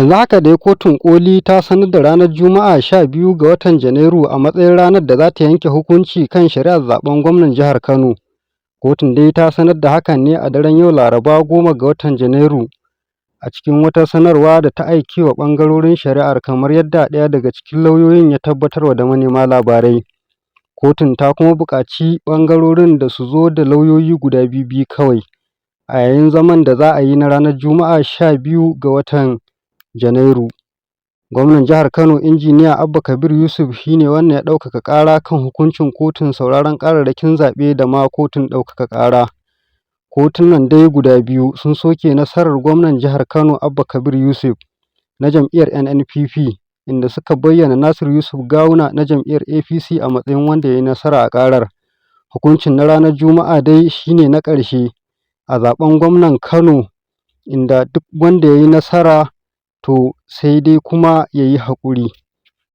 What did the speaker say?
Yanzu haka dai Kotun ƙoli ta sanar da ranar Juma'a 12 ga watan Janairu a matsayin ranar da za ta yanke hukunci kan shari'ar zaɓen gwamnan jihar Kano. Kotun dai ta sanar da hakan ne a daren yau Laraba 10 ga watan Janairu a cikin wata sanarwa da ta aike wa ɓangarorin shari'ar, kamar yadda ɗaya daga cikin lauyoyin ya tabbatarwa da manema labarai. Kotun ta kuma buƙaci ɓangarorin da su zo da lauyoyi guda biyu-biyu kawai a yayin zaman da za a yi na ranar Juma'a 12 ga watan Janairu. Gwamnan jihar Kano, Injiniya Abba Kabir Yusuf, shi ne wanda ya ɗaukaka ƙara kan hukuncin kotun sauraron ƙararrakin zaɓe da ma kotun ɗaukaka ƙara. Kotunan dai guda biyu sun soke nasarar gwamnan jihar Kano Abba Kabir Yusuf na jam'iyyar NNPP, inda suka bayyana Nasiru Yusuf Gawuna na jam'iyyar APC a matsayin wanda ya yi nasara a ƙarar. Hukuncin na ranar Juma'a dai shi ne na ƙarshe a zaɓen gwamnan Kano, inda duk wanda ya yi nasara to sai dai kuma ya yi haƙuri.